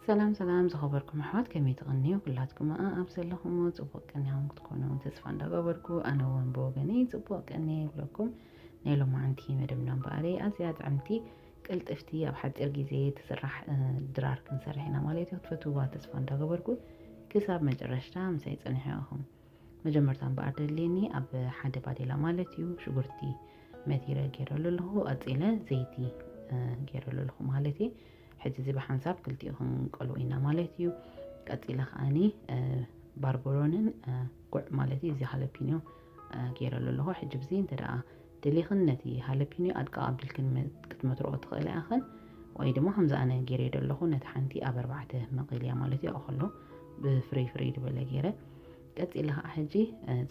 ሰላም ሰላም ዝኸበርኩም ኣሕዋት፣ ከመይ ትቕንዩ? ኩላትኩም ኣ ኣብ ዘለኹሞ ጽቡቕ ቅንያኹም ክትኮኑ ተስፋ እንዳገበርኩ፣ ኣነ እውን ብወገነይ ጽቡቕ ቅንየ ይብለኩም። ናይ ሎማዓንቲ መደብና እምበኣር ኣዝያ ጥዕምቲ፣ ቅልጥፍቲ፣ ኣብ ሓጺር ግዜ ትስራሕ ድራር ክንሰርሕ ኢና ማለት እዩ። ክትፈትውዋ ተስፋ እንዳገበርኩ ክሳብ መጨረሽታ ምሳይ ጽንሑ ኢኹም። መጀመርታ እምበኣር ደልየኒ ኣብ ሓደ ባዴላ ማለት እዩ ሽጉርቲ መቲረ ገይረሉ ኣለኹ። ቀጺለ ዘይቲ ገይረሉ ኣለኹ ማለት እዩ። ሕጂ እዚ ብሓንሳብ ክልቲኡ ክንቀልዎ ኢና ማለት እዩ። ቀጺለ ከኣኒ ባርበሮንን ጉዕ ማለት እዩ፣ እዚ ሃለፒኖ ገይረሉ ኣለኹ። ሕጂ ብዚ እንተ ደኣ ደሊኽን ነቲ ሃለፒኖ ኣድቃቕ ኣቢልክን ክትመትርኦ ትኽእላ ኢኽን፣ ወይ ድማ ከምዚ ኣነ ገይረዮ ዘለኹ ነቲ ሓንቲ ኣብ ኣርባዕተ መቒልያ ማለት እዩ። ኣኸሎ ብፍርይ ፍርይ ዝበለ ገይረ። ቀጺለ ኸዓ ሕጂ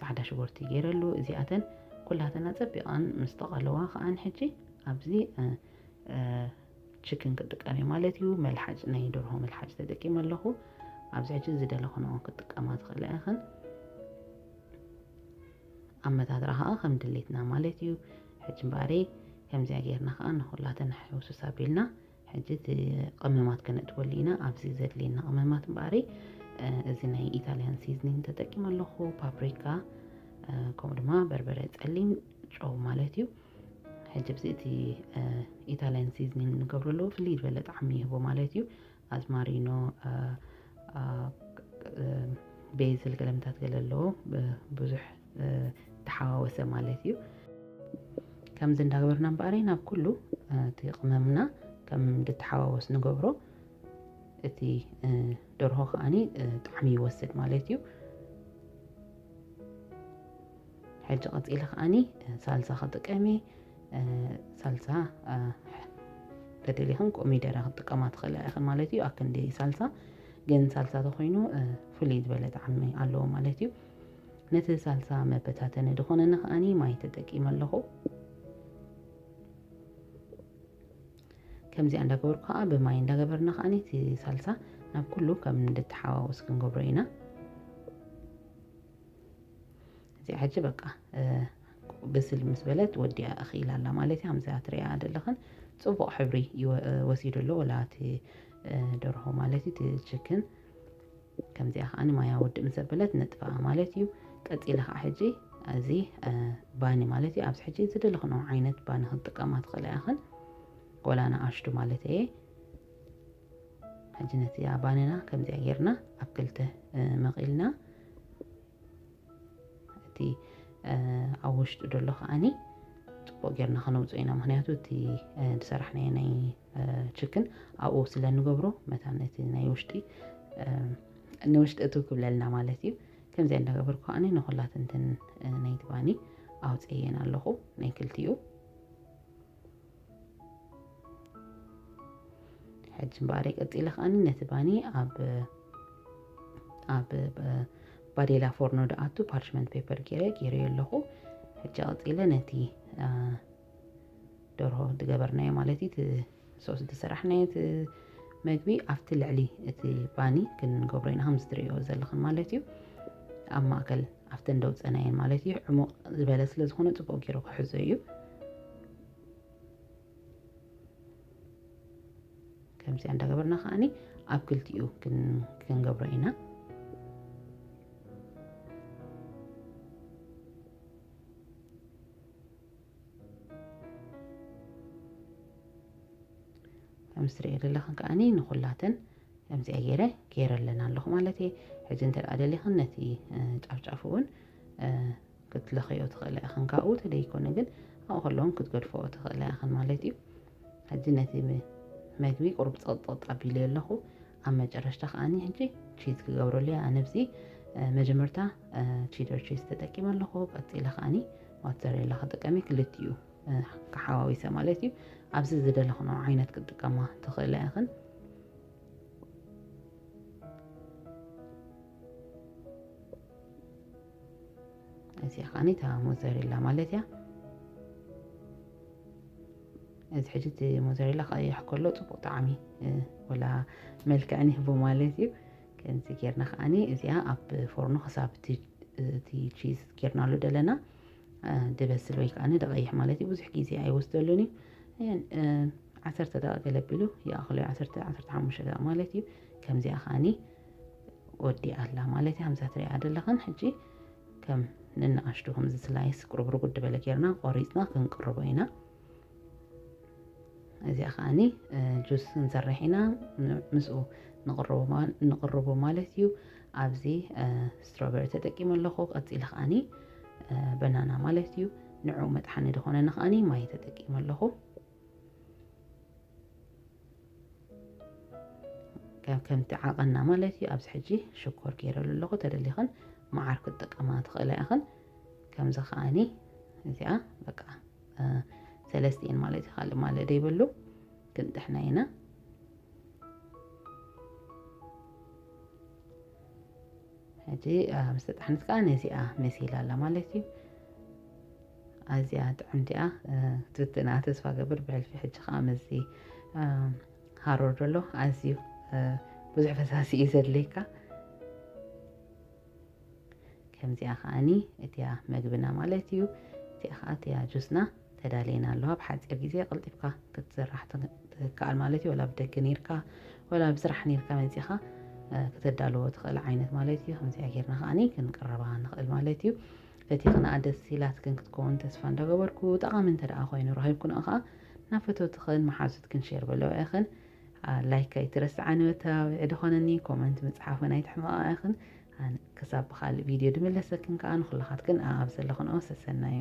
ጻዕዳ ሽጉርቲ ገይረሉ። እዚኣተን ኩላተን ኣጸቢቐን ምስ ተቐለዋ ከኣ ሕጂ ኣብዚ ችክን ክጥቀም እየ ማለት እዩ። መልሓጭ፣ ናይ ደርሆ መልሓጭ ተጠቂመ ኣለኹ። ኣብዚ ሕጂ ዝደለኽንኦ ክጥቀማ ትኽእላ ኢኽን። ኣመታትራ ኸዓ ከም ድሌትና ማለት እዩ። ሕጂ እምበኣር ከምዚኣ ጌርና ኸዓ ንኹላተን ሕውስስ ኣቢልና ሕጂ እቲ ቀመማት ከነእትወሉ ኢና። ኣብዚ ዘድልየና ቀመማት እምበኣር እዚ ናይ ኢታልያን ሲዝኒንግ ተጠቂመ ኣለኹ። ፓፕሪካ፣ ከምኡ ድማ በርበረ ጸሊም፣ ጨው ማለት እዩ። ሕጂ ብዚ እቲ ኢታልያን ሲዝኒንግ ንገብረሉ ፍልይ ዝበለ ጣዕሚ ይህቦ ማለት እዩ። ኣዝማሪኖ፣ ቤዝል ገለምታት ገለ ኣለዎ፣ ብዙሕ ተሓዋወሰ ማለት እዩ። ከምዚ እንዳገበርና እምበኣር ናብ ኩሉ እቲ ቅመምና ከም ድተሓዋወስ ንገብሮ። እቲ ደርሆ ከኣኒ ጣዕሚ ይወስድ ማለት እዩ። ሕጂ ቀጺለ ከኣኒ ሳልሳ ክጥቀም እየ። ሳልሳ ተደሊኽን ኮሚደረ ክትጥቀማ ትኽእላ ኢኽን ማለት እዩ። ኣክንዲ ሳልሳ ግን ሳልሳ ተኾይኑ ፍሉይ ዝበለ ጣዕሚ ኣለዎ ማለት እዩ። ነቲ ሳልሳ መበታተኒ ዝኾነኒ ከኣኒ ማይ ተጠቂመ ኣለኹ። ከምዚኣ እንዳገበርኩ ከዓ ብማይ እንዳገበርና ከኣኒ እቲ ሳልሳ ናብ ኩሉ ከም እንድተሓዋወስ ክንገብሮ ኢና። እዚኣ ሕጂ በቃ ብስል ምስ በለት ወዲኣ እኽኢላ ኣላ ማለት እዩ። ከምዚኣ ትሪኣ ዘለኽን ጽቡቕ ሕብሪ ወሲዱ ኣሎ፣ ወላ እቲ ደርሆ ማለት እዩ፣ እቲ ችክን። ከምዚኣ ከኣ ማያ ውድእ ምስ ዘበለት ነጥፍኣ ማለት እዩ። ቀጺለ ከኣ ሕጂ እዚ ባኒ ማለት እዩ። ኣብዚ ሕጂ ዝደለኽንኦ ዓይነት ባኒ ክትጥቀማ ትኽእላ ኢኽን፣ ወላ ንኣሽቱ ማለት እየ። ሕጂ ነቲ ባኒና ከምዚኣ ጌርና ኣብ ክልተ መቒልና እቲ ኣብ ውሽጡ ዘሎ ከኣኒ ጽቡቕ ጌርና ከነውፅኦ ኢና። ምክንያቱ እቲ ዝሰራሕናዮ ናይ ችክን ኣብኡ ስለ ንገብሮ መታን እቲ ናይ ውሽጢ ንውሽጢ እትው ክብለልና ማለት እዩ። ከምዚኣ እንዳገበርኩ ከኣኒ ንኩላትንትን ናይቲ ባኒ ኣውፅእየን ኣለኹ ናይ ክልቲኡ። ሕጂ እምበኣር ቀጺለ ከኣኒ ነቲ ባኒ ኣብ ኣብ ባዴላ ፎርኖ ድኣቱ ፓርችመንት ፔፐር ገይረ ገይረዮ ኣለኹ። ሕጂ ቀጺለ ነቲ ደርሆ ዝገበርናዮ ማለት እዩ፣ እቲ ሶስ ዝሰራሕናዮ እቲ መግቢ ኣብቲ ልዕሊ እቲ ባኒ ክንገብሮ ኢና፣ ከምዚ ትርእዮ ዘለኽን ማለት እዩ። ኣብ ማእከል ኣብተን ደውፀናየን ማለት እዩ። ዕሙቕ ዝበለ ስለ ዝኾነ ጽቡቕ ገይሩ ክሕዞ እዩ። ከምዚኣ እንዳገበርና ከኣኒ ኣብ ክልቲኡ ክን- ክንገብሮ ኢና። ከም ትርእዮ ዘለኽን ከኣኒ ንኹላተን ከምዚኣ ገይረ ገይረለን ኣለኹ ማለት እየ። ሕጂ እንተ ደኣ ደሊኽን ነቲ ጫፍጫፍ እውን ክትለኽዮ ትኽእላ ኢኽን፣ ካብኡ ተደይኮነ ግን ኣብኡ ከለውን ክትገድፈኦ ትኽእላ ኢኽን ማለት እዩ። ሕጂ ነቲ ም- መግቢ ቁሩብ ጸቕጠቕጥ ኣቢለዮ ኣለኹ። ኣብ መጨረሽታ ከኣኒ ሕጂ ቺዝ ክገብረሉ እየ። ኣነ ኣብዚ መጀመርታ ቺደር ቺዝ ተጠቂመ ኣለኹ። ቀጺለ ከኣኒ ሞትዘሬላ ክጥቀም እየ፣ ክልቲኡ ክሓዋዊሰ ማለት እዩ። ኣብዚ ዝደለኽንኦ ዓይነት ክትጥቀማ ትኽእላ ኢኽን። እዚኣ ከዓኒ እታ ሞዘሬላ ማለት እያ። እዚ ሕጂ እቲ ሞዘሬላ ክቕያሕ ከሎ ጽቡቕ ጣዕሚ ወላ መልክዕን ይህቦ ማለት እዩ። ከምዚ ጌርና ከዓኒ እዚኣ ኣብ ፎርኖ ክሳብ እቲ እቲ ቺዝ ጌርናሉ ደለና ድበስል ወይ ከዓኒ ድቐይሕ ማለት እዩ። ብዙሕ ግዜ ኣይወስደሉን እዩ። ዓሰርተ ደቂቕ ገለ ኣቢሉ ይኣኽሎ እዩ። ዓሰርተ፣ ዓሰርተ ሓሙሽተ ደቂቕ ማለት እዩ። ከምዚኣ ከኣኒ ወዲኣ ኣላ ማለት እዩ። ከምዛ ትሪኣ ዘለኽን ሕጂ ከም ንንኣሽቱ ከምዚ ስላይስ ቁርብርጉድ ዝበለ ጌርና ቆሪፅና ክንቅርቦ ኢና። እዚኣ ከኣኒ እ፣ ጁስ ክንሰርሕ ኢና። ን-፣ ምስኡ ንቕርቦ ማ-፣ ንቕርቦ ማለት እዩ። ኣብዚ እ፣ ስትሮበሪ ተጠቂመ ኣለኹ። ቀፂለ ከኣኒ እ፣ በናና ማለት እዩ። ንዕኡ መጥሓኒ ዝኾነኒ ከኣኒ ማይ ተጠቂመ ኣለኹ። ከም ከምቲ ዓቐና ማለት እዩ። ኣብዚ ሕጂ ሽኮር ገይረሉ ኣለኹ። ተደሊኽን መዓር ክትጥቀማ ትኽእላ ኢኽን። ከምዚ ከኣኒ እዚኣ በቃ እ፣ ሰለስቲኤን ማለት እዩ። ካልእ ማለት ደይበሉ ክንጥሕና ኢና። ሕጂ እ፣ ምስ ተጣሕነት ከዓ ነዚኣ መሲላ ኣላ ማለት እዩ። ኣዝያ ጥዕምቲ እያ። እ፣ ትፍትና ተስፋ ገብር ብሕልፊ ሕጂ ከዓ ምስዚ እ፣ ሃሮር ዘሎ ኣዝዩ እ፣ ብዙሕ ፈሳሲ እዩ ዘድልየካ። ከምዚኣ ከኣኒ እቲያ መግብና ማለት እዩ። እቲኣ ከዓ እቲያ ጁስና ተዳልየና ኣለዋ። ብሓፂር ግዜ ቀልጢፍካ ክትስራሕ ትከኣል ማለት እዩ። ወላ ብደገ ነይርካ ወላ ብስራሕ ነይርካ መፂኻ እ፣ ከተዳልዎ ትኽእል ዓይነት ማለት እዩ። ከምዚኣ ጌርና ከኣኒ ክንቅረባ ንኽእል ማለት እዩ። ፈቲኽና ደስ ኢላትክን ክትከውን ተስፋ እንዳገበርኩ፣ ጠቓሚ እንተ ደኣ ኮይኑ ረኺብኩንኦ ከዓ ናብ ፈተውትኽን መሓዙትክን ሼር በለዋ ኢኽን። አ፣ ላይክ ኣይትረስዓኒ መተባብዒ ድኾነኒ፣ ኮመንት ምፅሓፍን ኣይትሕመቓ ኢኽን። ኣነ ክሳብ ብኻልእ ቪድዮ ድምለሰክን ከዓ ንኹልኻትክን ኣብ ዘለኽንኦ ሰሰናዩ።